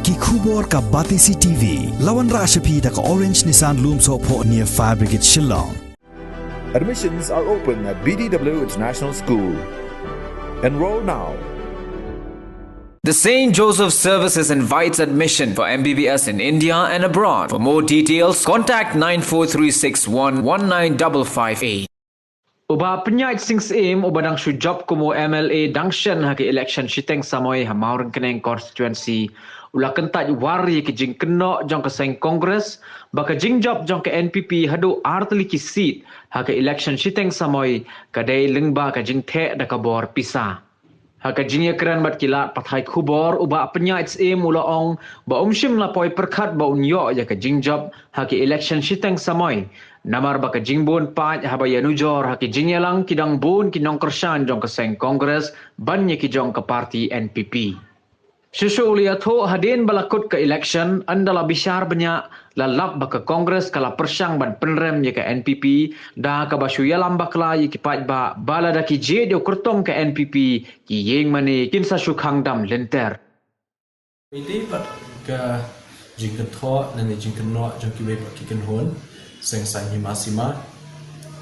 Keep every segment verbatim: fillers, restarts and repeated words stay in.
Ki khubor ka Batesi T V. La wanrah sha phi da ka Orange Nissan Lumsohphoh near Fire Brigade Shillong. Admissions are open at B D W International School. Enroll now. The Saint Joseph Services invites admission for M B B S in India and abroad. For more details, contact nine four three six one one nine double five eight. U Bah Pyniaid Sing Syiem uba dang shu jop kum u M L A dang shen ha ka election shiteng samoi ha Mawryngkneng constituency u la kyntait war ïa ka jingkynnoh jong ka seng Congress ba ka jingjop jong ka N P P haduh artylli ki seat ha ka election shiteng samoi ka dei lyngba ka jingtheh da ka bor pisa. Ha ka jingïakren bad ki lad pathai khubor u Bah Pyniaid Syiem u la ong ba um shym la poi pyrkhat ba un ïoh ïa ka jingjop ha ka election shiteng samoi. Namar ba ka jingbun paid haba ïanujor ha ki jingïalang ki dang bun ki nongkyrshan jong ka seng Congress ban ïa ki jong ka party N P P. Shuh shuh u la ïathuh hadien ba la kut ka election ynda la bishar bniah la lap ba ka Congress ka la pyrshang ban pynrem ïa ka N P P da kaba shu ïalam bakla ïa ki paidbah ba lada ki jied ïa u kyrtong ka N P P ki ïing mane kin sa shu khang dam lynter. Ïadei bad ka jingkynthoh lane jingkynnoh jong kiwei pat ki kynhun seng saiñ hima sima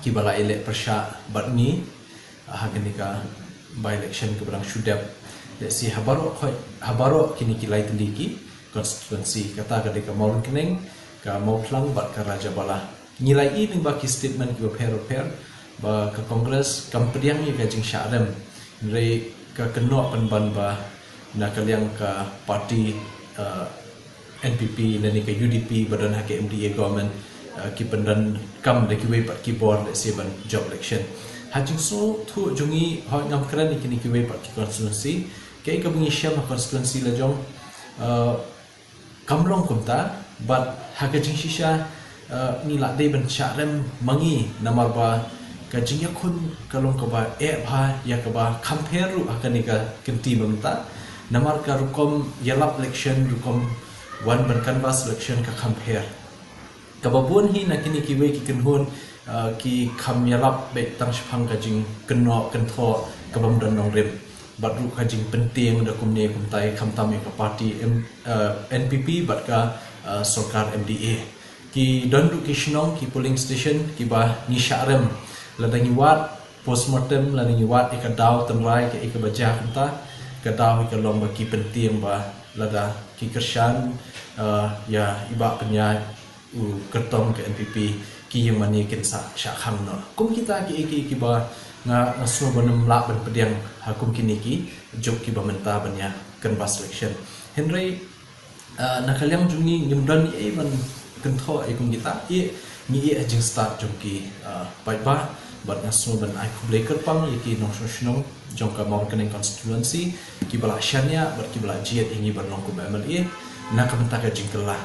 kiba la ïaleh pyrshah bad ngi ha kane ka by election kaba dang shu dep. Lehse ha baroh khoit ha baroh kine ki lai tylli ki constituency, kata ka dei ka Mawryngkneng, ka Mawphlang bad ka Rajabala. Ngi la ïohi lyngba ki statement kiba pher bapher ba ka Congress kam pdiang ïa ka jingshah rem, hynrei ka kynnoh pynban ba na ka liang ka party N P P lane ka U D P ba don ha ka M D A government ki pyndonkam da kiwei pat ki bor lehse ban jop election. Ha jingsngewthuh jong ngi, hooid ngam kren ïa kine kiwei pat ki constituency, kaei kaba ngi shem ha constituency la jong kam long kumta, bad ha ka jingshisha ngi la dei ban shah rem ma ngi namar ba ka jingïakhun ka long kaba eh bha ïa kaba kham pher ruh ha kane ka kynti mynta. Namar ka rukom ïalap election, rukom wan ban canvass election ka kham pher. Kaba bun hi na kine kiwei ki kynhun ki kham ïalap beit tang shaphang ka jingkynnoh kynthoh kabym don nongrim bad ruh ka jingpyntieng da kumne kumtai, khamtam ïa ka party N P P bad ka sorkar M D A. Ki don ruh ki shnong, ki polling station kiba ngi shah rem lada ngi wad postmortem lada ngi wad ïa ka daw tynrai kaei kaba jia kumta, ka daw hi ka long ba ki pyntieng ba lada ki kyrshan ïa i Bah Pyniaid u kyrtong ka N P P, ki ïing mane kin sa shah khang noh. Kum kita kiei kiei kiba nga, nga sngew ba ngim lah ban pdiang ha kum kine ki juk kiba mynta ban ïa canvass election. Hynrei na ka liang jong ngi ngim don ei ban kynthoh ïa kum kita, ïa ngi ïa ha jingstad jong ki paidbah. Bad nga sngew ban ai khublei kyrpang ïa ki nongshong shnong jong ka Mawryngkneng constituency kiba la shaniah bad kiba la jied ïa ngi ban long kum M L A na ka bynta ka jingkylla.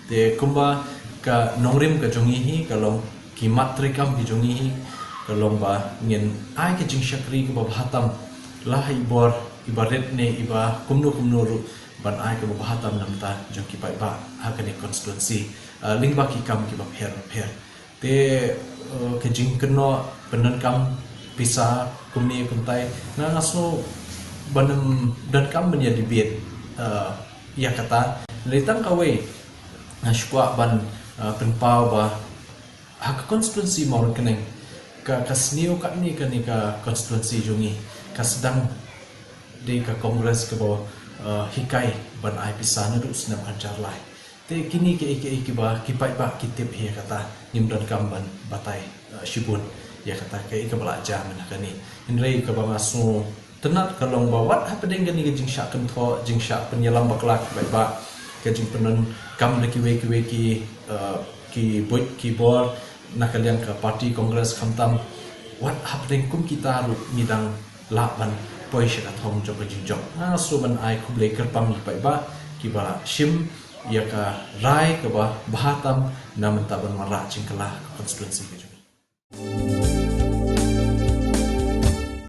Te kumba ka nongrim ka jong ngi hi ka long, ki mat treikam ki jong ngi hi ka long ba ngin ai ka jingshakri kaba bha tam, la ha i bor iba rit ne iba kumno kumno ruh, ban ai kaba bha tam na bynta jong ki paidbah ha kane constituency lyngba ki kam kiba pher bapher. Te ka jingkynnoh pyndonkam pisa kumne kumtai, nga, nga sngew ba ngim donkam ban ïa debate ïa kata. Lei tang kawei nga shu kwah ban pynpaw ba ha ka constituency Mawryngkneng, ka, ka sniew katne kane ka constituency jong ngi, ka sdang dei ka Congress kaba hikai ban ai pisa naduh snem ar hajar lai. Te kine kiei kiei kiba ki paidbah ki tip hi ïa kata, ngim donkam ban batai shibun ïa kata kaei kaba la jia mynta kane. Hynrei kaba nga sngewtynnat ka long ba wat hapdeng kane ka jingshah kynthoh, jingshah pynïalam bakla ki paidbah, ka jingpyndonkam da kiwei kiwei ki, ki buit ki bor na ka liang ka party Congress, khamtam wat hapdeng kum kita ruh ngi dang lah ban poi sha ka thong jong ka jingjop. Nga sngew ban ai khublei kyrpang ïa ki paidbah kiba la shim ïa ka rai kaba bha tam na bynta ban wanrah jingkylla ka constituency ka jong ngi.